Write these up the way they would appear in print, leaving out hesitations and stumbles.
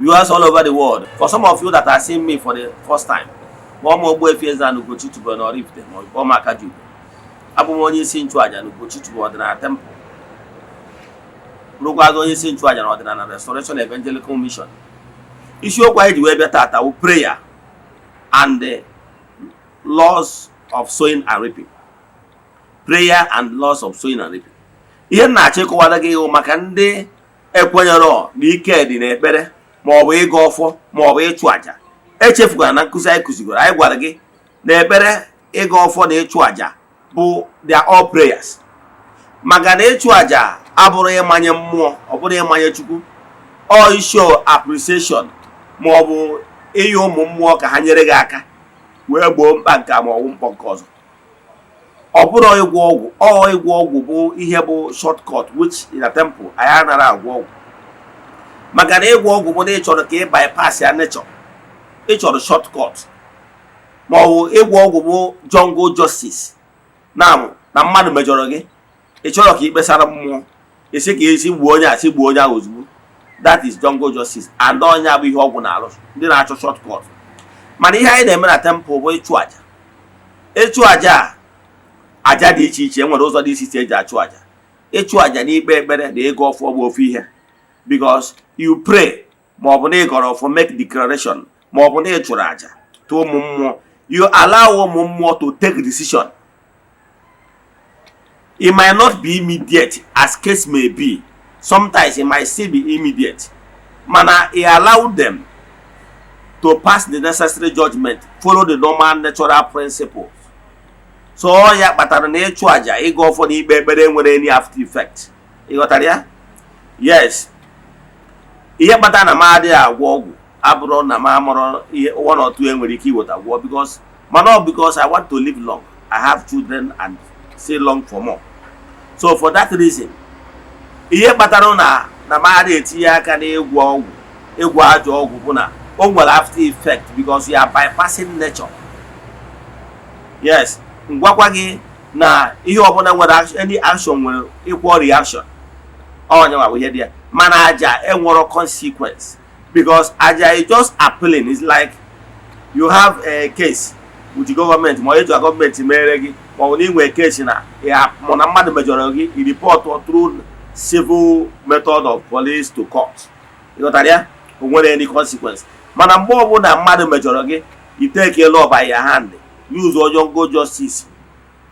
Viewers all over the world, for some of you that are seeing me for the first time, kpọọ m Ogbuefi Eze-Ana Ugochi tubelu na Oraifite, ma ọ bụ kpọọ m Akajiugo. Abụ m onye isi nchụaja na Ugochi tubelu ọdịnala temple, bụrụkwazị onye isi nchụaja na Ọdịnala Restoration Evangelical Mission. Isiokwu anyị ji wee bịa tata wụ prayer and the laws of sowing and reaping. Prayer and laws of sowing and reaping. Ihe m na-achọ ịkọwara gị ịhụ maka ndị ekwenyere na ike dị n'ekpere, ma ọ bụ ịga ọfọ, ma ọ bụ ịchụ àjà. Echefukwara na nkụzi anyị kụzigoro, anyị gwara gị na ekpere, ịga ọfọ na ịchụ àjà bụ, they are all prayers, maka na ịchụ àjà abụrụ ịmanye mmụọ, ọ bụrụ ịmanye Chukwu, ọ show appreciation, ma ọ bụ ịyọ ụmụ mmụọ ka ha nyere gị aka wee gboo mkpa nke a ma ọ bụ mkpọ nke ọzọ. Ọ bụrụ ịgwọ ọgwụ, ọ ịgwọ ọgwụ bụ ihe bụ shortcut, which in a temple anyị anaghị agwọ ọgwụ, maka na ịgwọ ọgwụ bụ na ị chọrọ ka ị bypass ya nature, ị chọrọ shortcut, ma ọ bụ ịgwọ ọgwụ bụ jungle justice, na na mmadụ mejọrọ gị, ị chọrọ ka ị kpesara mmụọ, isi ka esi gbuo onye a, si gbuo onye ahụ ozugbo. That is jungle justice, and onye bụ ihe ọgwụ na-alụ, ndị na-achọ shortcut. Mana ihe anyị na-eme na temple bụ ịchụ àjà. Ịchụ àjà a, àjà dị iche iche, enwere ụzọ dị iche iche eji achụ àjà. Ịchụ àjà na ikpe ekpere na ịgọ ọfọ bụ ofu ihe, because you pray, ma ọ bụ na ị gọrọ ọfọ, make declaration, ma ọ bụ na ị chụrụ àjà to ụmụ mmụọ, you allow ụmụ mmụọ to take decision. It might not be immediate, as case may be. Sometimes it might still be immediate, mana e allow them to pass the necessary judgment, follow the normal natural principles. So ọ ya kpatara na ịchụ àjà, ịga ọfọ na ikpe ekpere nwere any after effect. Ị ghọtara ya? Yes. Ihe kpatara na m adịghị agwọ ọgwụ abụrụ na m amụrụ ihe one or two enwere ike iweta gwọ, because mana ọ because I want to live long. I have children and still long for more. So for that reason, ihe kpatara na m adịghị etinye aka n'ịgwọ ọgwụ, ịgwọ ajọ ọgwụ, bụ na o nwere after effect, because you are bypassing nature. Yes, ngwakwa gị na ihe ọbụla nwere any action nwere equal reaction. Onye nwa bụ ihe dị ya. Mana aja enwero consequence, because aja is just appealing. It's like you have a case with the government, ma onye ji gọọmenti mere gị, ma ọ bụ na ị nwere case na ya, ma na mmadụ mejọrọ gị, i report through civil method of police to court. Ịghọtara ya? O nwere any consequence. Mana mgbe ọbụla mmadụ mejọrọ gị, you take law by your hand, use jungle justice,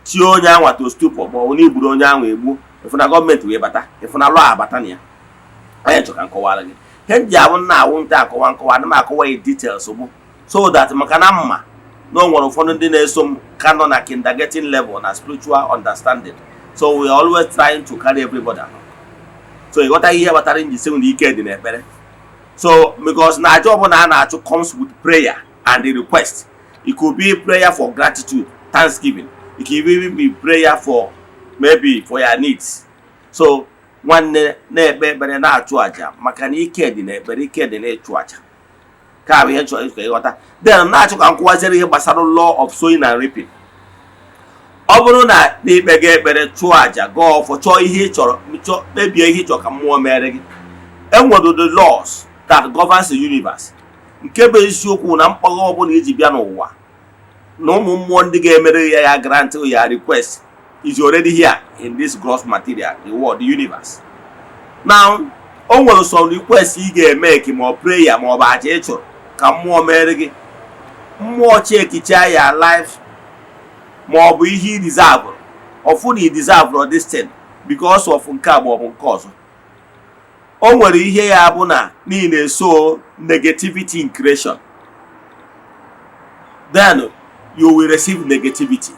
tie onye anwa to stupor, ma ọ bụ na igburu onye ahụ egbu, ịfụ na gọọmenti wee bata, ịfụ na law abata na ya. Onye chọ ka nkọwara gị ihe m ji abụ nna awụ nta akọwa nkọwa, ana m akọwa ya details, bụ so that maka na mma na o nwere ụfọdụ ndị na-eso m ka nọ na kindergarten level na spiritual understanding. So we are always trying to carry everybody along. So ịghọta ihe kpatara njisi na ike dị n'ekpere. So because na aja ọbụla a na-achụ comes with prayer and the request. It could be prayer for gratitude, thanksgiving. It could even be prayer for maybe for your needs. So nwanne, na-ekpe ekpere, na-achụ aja, maka na ike dị n'ekpere, ike dị n'ịchụ aja. Ka bụ ihe chọrọ ka ịghọta. Then na-achọ ka m kụwaziere ihe gbasara law of sowing and reaping. Ọ bụrụ na n'ikpe gị ekpere, chụọ aja, gọọ ọfọ, chọọ ihe ị chọrọ, chọọ, kpebie ihe ị chọrọ ka mmụọ mere gị, enwere the laws that governs the universe. Nke bụ eziokwu na mkpagha ọbụla iji bịa n'ụwa na ụmụ mmụọ ndị ga-emere ya, ya grant ya request, is already here in this gross material, the world, the universe. Now, o nwere some request ị ga-eme, ma ọ prayer, ma ọ bụ aja ị chụrụ ka mmụọ mere gị. Mmụọ chekicha ya life, ma ọ bụ ihe ị deserve, ọfụ na ị deserve this thing because of nke a ma ọ bụ nke ọzọ. O nwere ihe ya bụ na n'ihi na-eso negativity in creation, then you will receive negativity.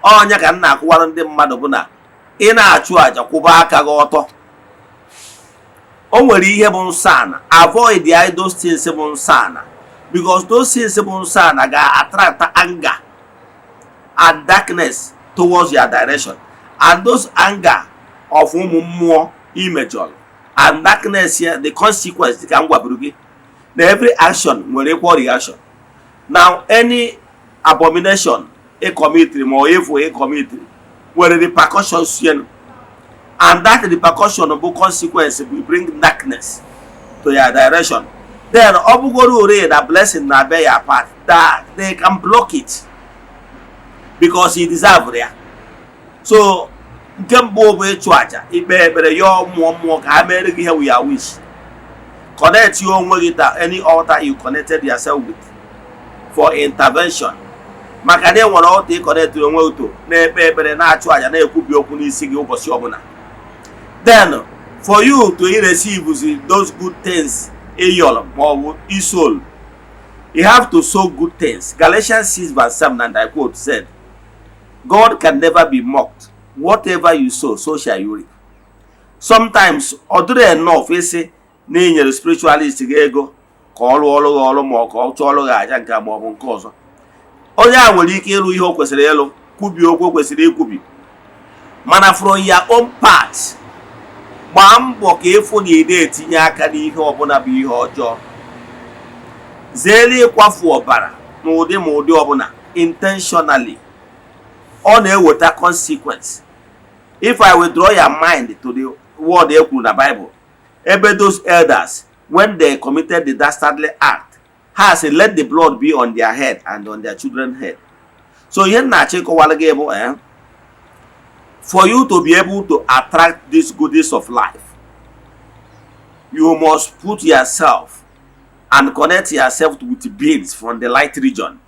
Ọnya ka m na-akụwara ndị mmadụ bụ na ị na-achụ àjà, kwụba aka gị ọtọ. O nwere ihe bụ nsọ ana. Avoid the those things bụ nsọ ana, because those things bụ nsọ ana ga-attract anger and darkness towards your direction, and those anger of ụmụ mmụọ imejọrọ and darkness here, the consequence, ka m gwaburu gị na every action nwere equal reaction. Now, any abomination ị commitiri ma ọ evil ị commitiri nwere repercussions here, and that repercussion bụ consequence will bring darkness. To your direction. Then ọ bụgoro ore na blessing na-abịa ya part that they can block it because he deserve ya. So nke mbụ bụ ịchụ àjà, ikpe ekpere, yọọ mmụọ, mmụọ ka ha mere gị ihe with your wish. Connect your onwe gị to any altar you connected yourself with for intervention, maka na e nwere altar ị connect onwe gị to, na-ekpe ekpere, na-achụ àjà, na-ekwubi okwu n'isi gị ụbọchị ọbụla. Then for you to receive those good things ịyọrọ ma ọ bụ isol, you have to sow good things. Galatians 6 verse 7, and I quote, said, "God can never be mocked. Whatever you sow, so shall you reap." Sometimes ọ dịrị enough ịsị na ị nyere spiritualist gị ego ka ọ rụọ ọrụ gị ọrụ, ma ọ ka ọ chụọ ọrụ gị aja nke a ma ọ bụ nke ọzọ. Onye a nwere ike ịrụ ihe o kwesịrị ịlụ, kwubi okwu o kwesịrị ikwubi, mana from your own part, gbaa mbọ ka ịfụ na ị na-etinye aka n'ihe ọbụla bụ ihe ọjọọ. Zeere ịkwafu ọbara n'ụdị ma ụdị ọbụla intentionally. Ọ na-eweta consequence. If I withdraw your mind to the word e kwuru na Bible, ebe those elders, when they committed the dastardly act, ha sị, "Let the blood be on their head and on their children head." So ihe m na-achọ ịkọwara gị bụ, for you to be able to attract these goodies of life, you must put yourself and connect yourself with beings from the light region.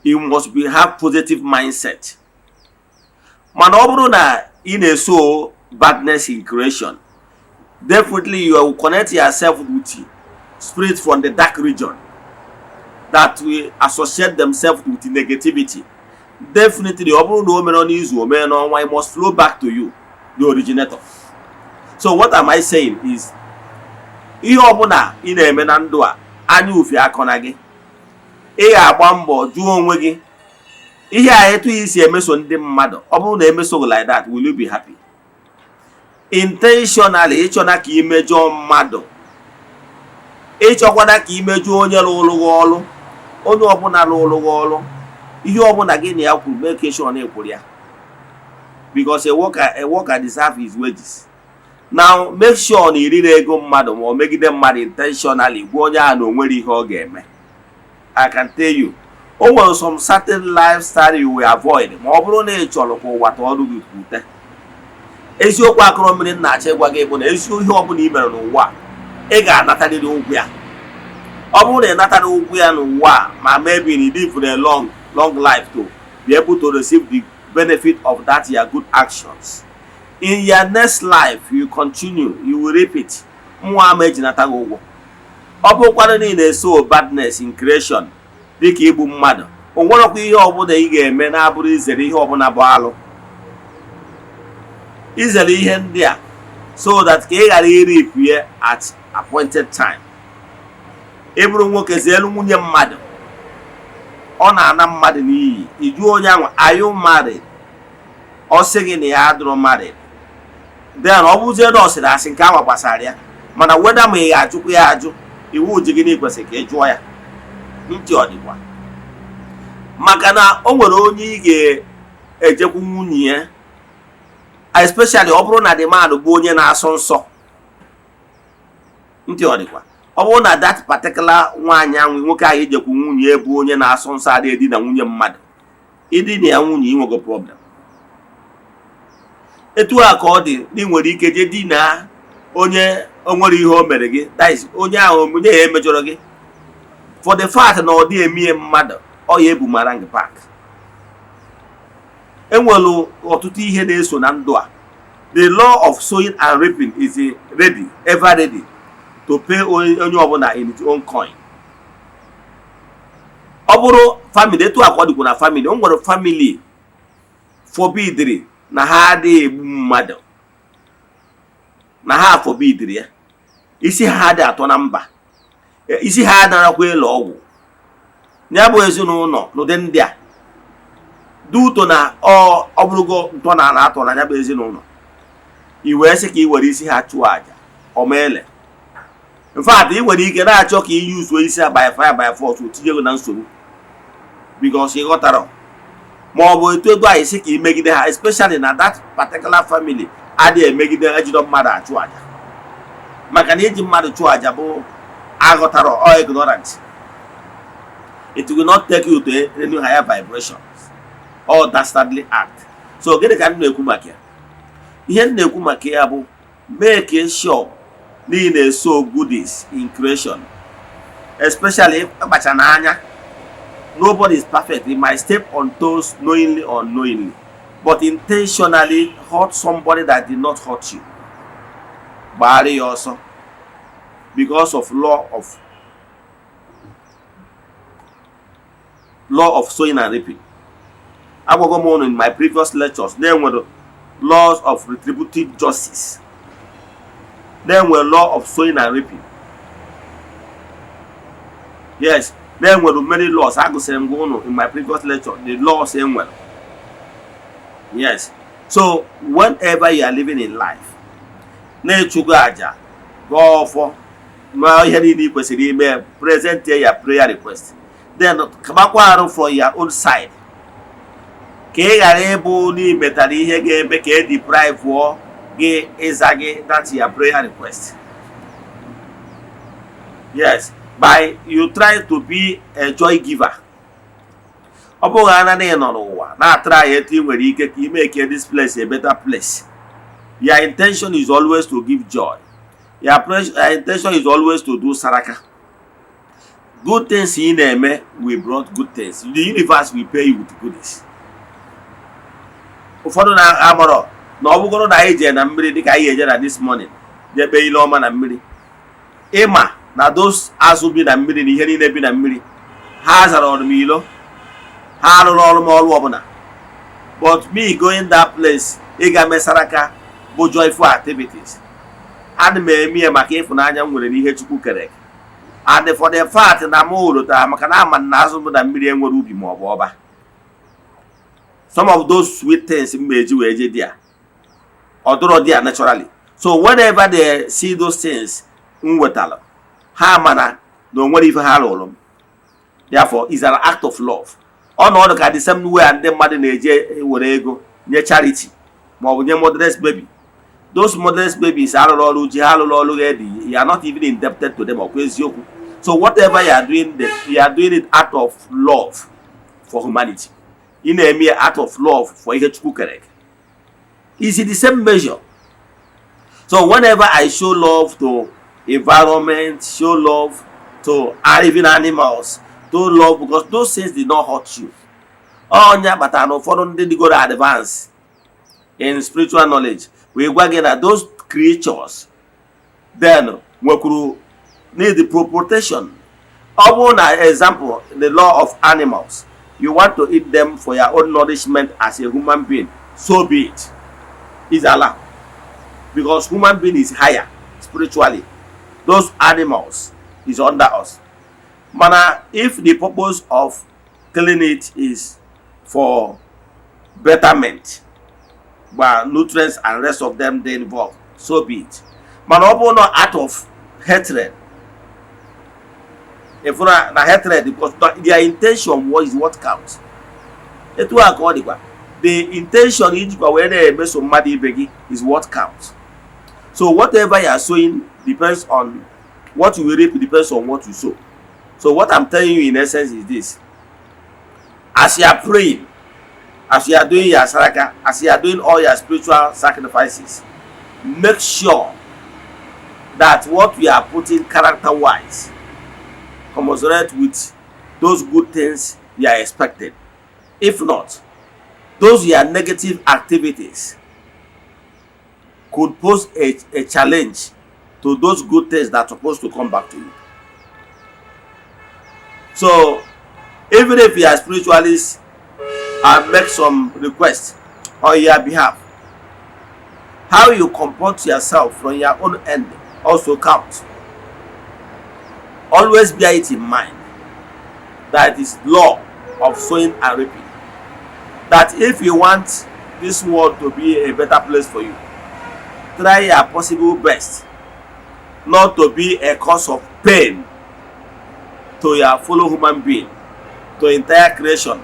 You must be have positive mindset. Mana ọ bụrụ na ị na-eso badness in creation, definitely you will connect yourself with spirit from the dark region that will associate themselves with negativity. Definitely, ọ bụrụ na o mere n'izu, o mere n'ọnwa, it must flow back to you, the originator. So what am I saying is, ihe ọbụla ị na-eme na ndụ a, anya ufi akọna gị. Ị ga-agba mbọ jụọ onwe gị ihe a, etu i si emeso ndị mmadụ, ọ bụrụ na emeso gị like that, will you be happy? Intentionally ịchọna ka imejọọ mmadụ, ịchọkwana ka imejọọ onye rụrụ gị ọrụ, onye ọbụla rụrụ gị ọrụ, ihe ọbụla gị na ya kwuru, make sure na ekwuru ya, because a worker deserve his wages. Now make sure na iriri ego mmadụ ma ọ megide mmadụ intentionally, gwa onye ahụ na o nwere ihe ọ ga-eme. I can tell you, o nwere some certain lifestyle you will avoid ma ọ bụrụ na ị chọrọ ka ụwa tọọrọ gị ute. Eziokwu akụrụ mmiri na-achọ ịgwa gị bụ na ezi ihe ọbụla ị mere n'ụwa, ị ga-anatarịrị ụgwọ ya. Ọ bụrụ na ị natara ụgwọ ya n'ụwa a, ma maybe you live a long, long life to be able to receive the benefit of that your good actions, in your next life you continue, you will reap it. Mmụọ ama ejinata gị ụgwọ. Ọ bụrụkwanụ na ị na-eso badness in creation, dịka igbu mmadụ, o nwerekwa ihe ọbụla ị ga-eme na-abụrụ izere ihe ọbụla bụ alụ, izere ihe ndị a, so that ka ị ghara iripụ ya at appointed time. Ị bụrụ nwoke, zeelu nwunye mmadụ. Ọ na-ana mmadụ n'iyi. Ịjụ onye ahụ, "Are you married?" Ọ sị gị na ya adụrụ married. Then ọ bụzie na ọ sịrị asị, nke ahụ gbasara ya. Mana weda ma ị ga-ajụkwa ya ajụ, iwu ji gị na ikwesịrị ka ị jụọ ya. Ntị ọ dịkwa, maka na o nwere onye ị ga-ejekwu nwunye ya, especially ọ bụrụ na the man bụ onye na-asọ nsọ. Ntị ọ dịkwa, ọ bụrụ na that particular nwaanyị ahụ, nwoke ahụ ijekwu nwunye ya, bụ onye na-asọ nsọ, adịghị edina nwunye mmadụ, ịdị na ya nwunye, inwego problem. Etu a ka ọ dị na ị nwere ike jee dinaa onye o nwere ihe o mere gị, that is, onye ahụ, onye ya emejọrọ gị, for the fact na ọ dị emie mmadụ, ọ ya ebumarang back. Enwere ọtụtụ ihe na-eso na ndụ a. The law of sowing and reaping is ready, ever ready to pay onye ọbụla in its own coin. Ọ bụrụ family, etu akwa dịkwa na family, o nwere family forbidiri na ha adịghị egbu mmadụ, na ha forbidiri ya, isi ha dị atọ na mba, isi ha anarakwa ịlọ ọgwụ. Ya bụ ezinụlọ n'ụdị ndị a dị ụtọ na ọ bụrụgo ntọala atọ na ya bụ ezinụlọ, i wee sị ka ị were isi ha chụọ àjà ọmaele. In fact, ị nwere ike na-achọ ka ị yuzuo isi ha by fire by force, o tinye gị na nsogbu, because ị ghọtara ma ọ bụ etu ego anyị sị ka ị megide ha, especially na that particular family adịghị emegide ejidọ mmadụ achụ àjà. Maka na iji mmadụ chụọ aja bụ aghọtara or ignorant. It will not take you to any higher vibrations or dastardly act. So gịnị ka m na-ekwu maka ya? Ihe m na-ekwu maka ya bụ, make sure na ị na-eso goodies in creation, especially ịkpacha n'anya. Nobody is perfect. You might step on toes knowingly or unknowingly, but intentionally hurt somebody that did not hurt you, gbara ya ọsọ, because of law of sowing and reaping. Agwago m unu in my previous lectures na enwere laws of retributive justice, na enwere law of sowing and reaping. Yes, na enwere many laws. Agụsịrị m gị unu in my previous lecture the laws enwere. Yes, so whenever you are living in life, na-echụgo aja, gọọ ọfọ ma ihe niile ị kwesịrị ime, present ya prayer request, then kabakwa arụ from your own side ka ị ghara ịbụ na imetara ihe ga-eme ka e deprive gị ịza gị that your prayer request. Yes, by you try to be a joy giver. Ọ bụghị ana na ị nọ n'ụwa na-atara ya etu ị nwere ike ka ị make this place a better place. Your intention is always to give joy. Your intention is always to do saraka. Good things ị na-eme will brought good things. The universe will pay you with goodies. Ụfọdụ na-amụrọ na ọ bụgoro na anyị jee na mmiri, dịka anyị eje na this morning, jee kpee ile ọma na mmiri, ịma na those azụ bi na mmiri na ihe niile bi na mmiri, ha zara ọrụ m ilo, ha arụrụ ọrụ m ọrụ ọbụla. But me going that place ịga mesaraka bụ joyful activities. Ana m eme ya maka ịfụnanya m nwere n'ihe Chukwu kere eke, and for the fact na m lụtara, maka na ama na azụ bụ na mmiri enwere ubi ma ọ bụ ọba. Some of those sweet things m eji wee je there, ọ dụrọ there naturally. So whenever they see those things m wetara ha, mana na o nwere ife ha rụrụ m. Therefore is an act of love. Ọnọdụ ka the same way ndị mmadụ na-eje were ego nye charity maọbụ nye motherless baby. Those motherless babies arụrụ ọrụ ji ha arụrụ ọrụ ga edi. You are not even indebted to them. Ọkwa eziokwu? So whatever you are doing, you are doing it out of love for humanity. Ị na-eme ya out of love for ihe Chukwu kere eke. Is in the same measure. So whenever I show love to environment, show love to even animals, to love, because those things did not hurt you. Ọnya kpatara na ụfọdụ ndị dịgoro advance in spiritual knowledge wee gwa gị na those creatures then nwekwuru need protection. Ọ bụrụ na, example, the law of animals, you want to eat them for your own nourishment as a human being, so be it, is allowed, because human being is higher spiritually. Those animals is under us. Mana if the purpose of killing it is for betterment by nutrients and rest of them dey involved, so be it. Mana ọ bụrụ na out of hatred, if na hatred, because their intention was what counts. Etu a ka ọ dịkwa, the intention ijikwa wee na-emeso mmadụ ibe gị is what counts. So whatever you are sowing depends on what you will reap, depends on what you sow. So what I'm telling you in essence is this: as you are praying, as you are doing your saraka, as you are doing all your spiritual sacrifices, make sure that what you are putting character wise commensurate with those good things you are expecting. If not, those your negative activities could pose a challenge to those good things that are supposed to come back to you. So even if you are spiritualist and make some requests on your behalf, how you comport yourself from your own end also counts. Always bear it in mind that it is law of sowing and reaping, that if you want this world to be a better place for you, try your possible best not to be a cause of pain to your fellow human being, to entire creation,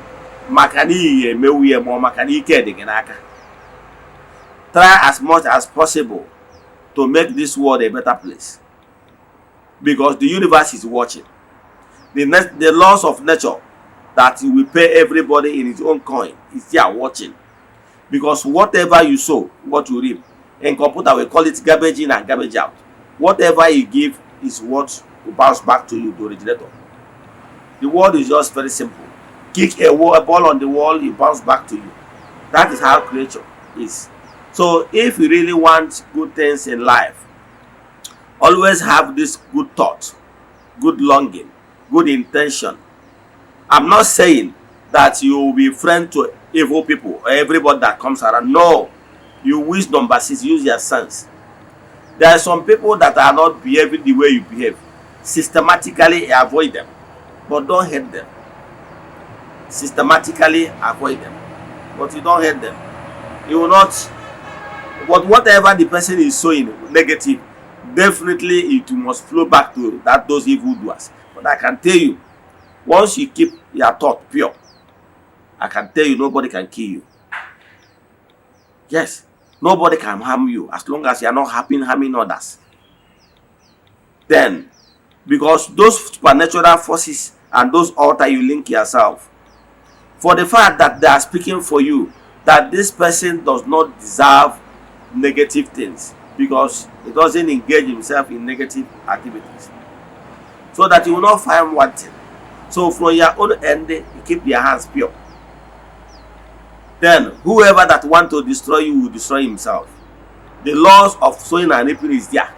maka na iyi emewu ya ma ọ maka na ike dị gị n'aka. Try as much as possible to To make this world a better place, because the universe is watching. The laws of nature that will pay everybody in his own coin is there watching, because whatever you sow, what you reap. In computer, we call it garbage in and garbage out. Whatever you give is what will bounce back to you, the originator. The world is just very simple. Kick a ball on the wall, it bounce back to you. That is how creature is. So if you really want good things in life, always have this good thought, good longing, good intention. I'm not saying that you will be friend to evil people or everybody that comes around. No. You use number six, use your sense. There are some people that are not behaving the way you behave. Systematically avoid them, but don't hate them. Systematically avoid them, but you don't hate them. You will not, but whatever the person is sowing negative, definitely it must flow back to that those evil doers. But I can tell you, once you keep your thought pure, I can tell you nobody can kill you. Yes, nobody can harm you as long as you are not happy harming others. Then, because those supernatural forces and those altar you link yourself, for the fact that they are speaking for you, that this person does not deserve negative things because he doesn't engage himself in negative activities, so that you will not find one thing. So from your own end, you keep your hands pure. Then whoever that want to destroy you will destroy himself. The laws of sowing and reaping is there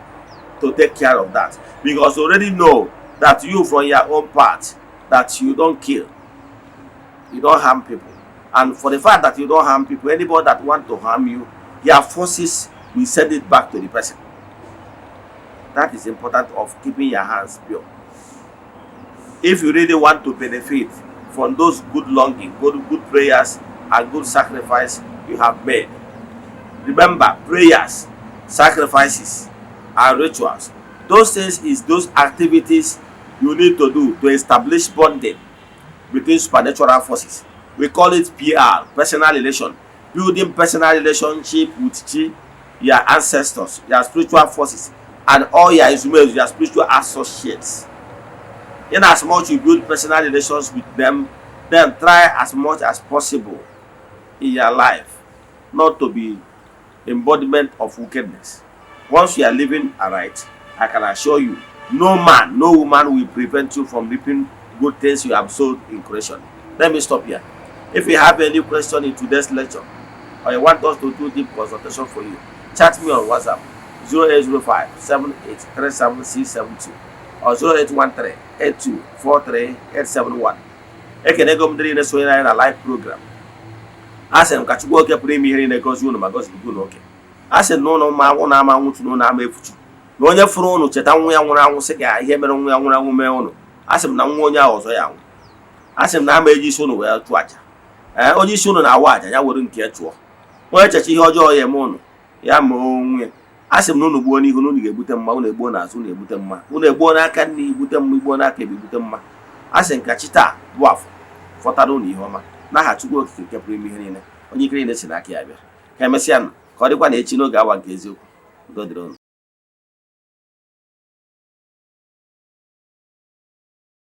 to take care of that, because you already know that you, from your own part, that you don't kill, you don't harm people. And for the fact that you don't harm people, anybody that want to harm you, their forces will send it back to the person. That is important of keeping your hands pure. If you really want to benefit from those good longing, good prayers and good sacrifice you have made. Remember, prayers, sacrifices and rituals, those things is those activities you need to do to establish bonding between supernatural forces. We call it PR, personal relation. Building personal relationship with chi, your ancestors, your spiritual forces and all your ezumezu, your spiritual associates. In as much you build personal relations with them, then try as much as possible in your life not to be embodiment of wickedness. Once you are living aright, I can assure you, no man, no woman will prevent you from reaping good things you have sowed in creation. Let me stop here. If you have any question in today's lecture or you want us to do deep consultation for you, chat me on WhatsApp 0805 7837672 or 0813 8243 871. Ekenego m ndị niile sonyere anyị na live program. A sị m ka Chukwu oke pụrụ ime ihe niile gozie unu ma gọzibigo unu oke. A sị na ụnụ ma ụnụ ama nwụchu na ụnụ ama efuchu, na onye fụrụ ụnụ cheta nwa ya nwụrụ anwụ, sị ka ihe mere nwa ya nwụrụ anwụ mee ụnụ, a sị m na nwa onye ahụ ọzọ ya anwụ. A sị m na ama eji isi ụnụ wee chụọ aja. Ee, onye isi ụnụ na-awa aja ya were nke ya chụọ. Onye echecha ihe ọjọọ ya eme ụnụ, ya ma onwe ya. A sị m na ụnụ gbuo n'ihu na ụnụ ga-egbute mma, ụnụ egbuo n'azụ, ụnụ egbute mma, ụnụ egbuo n'aka nne igbute mma, igbuo n'aka ebe igbute mma. A sị nka chi taa bụ afọ fọtara ụnụ ihe ọma n'aha Chukwu Okike nke pụrụ ime ihe niile, onye ike niile si n'aka ya bịa. Ka emesịa nụ, ka ọ dịkwa na echi n'oge awa nke eziokwu. Udo dịrị ụnụ.